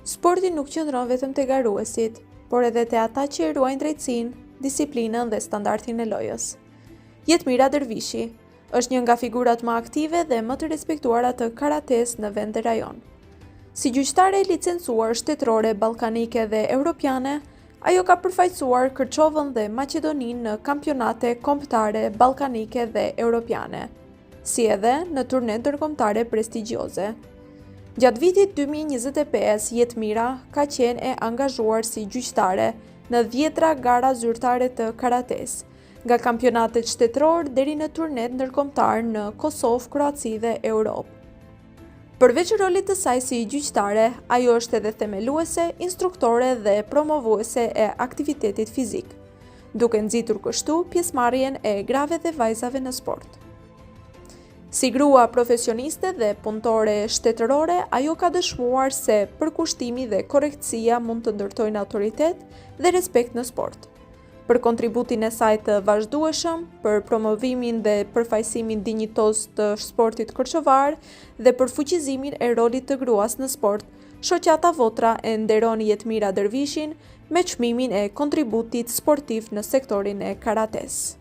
Sporti nuk qëndron vetëm te garuesit, por edhe te ata që e ruajnë drejtësinë, disiplinën dhe standardin e lojës. Jetmira Dervishi është një nga figurat më aktive dhe më të respektuara të karates në vend dhe rajon. Si gjyqtare e licencuar shtetërore ballkanike dhe europiane, ajo ka përfaqësuar Kërçovën dhe Maqedoninë në kampionate kombëtare ballkanike dhe europiane, si edhe në turne ndërkombëtare prestigjioze. Gjatë vitit 2025, Jetmira ka qenë e angazhuar si gjyqtare në dhjetra gara zyrtare të karates, nga kampionatet shtetëror deri në turnet ndërkombëtar në Kosovë, Kroaci dhe Europë. Përveç rolit të saj si gjyqtare, ajo është edhe themeluese, instruktore dhe promovuese e aktivitetit fizik, duke nxitur kështu pjesëmarrjen e grave dhe vajzave në sport. Si grua profesioniste dhe punëtore shtetërore, ajo ka dëshmuar se përkushtimi dhe korrektësia mund të ndërtojnë autoritet dhe respekt në sport. Për kontributin e saj të vazhdueshëm, për promovimin dhe përfaqësimin dinjitoz të sportit kërçovar dhe për fuqizimin e rolit të gruas në sport, Shoqata Votra e nderon Jetmira Dervishin me çmimin e kontributit sportiv në sektorin e karates.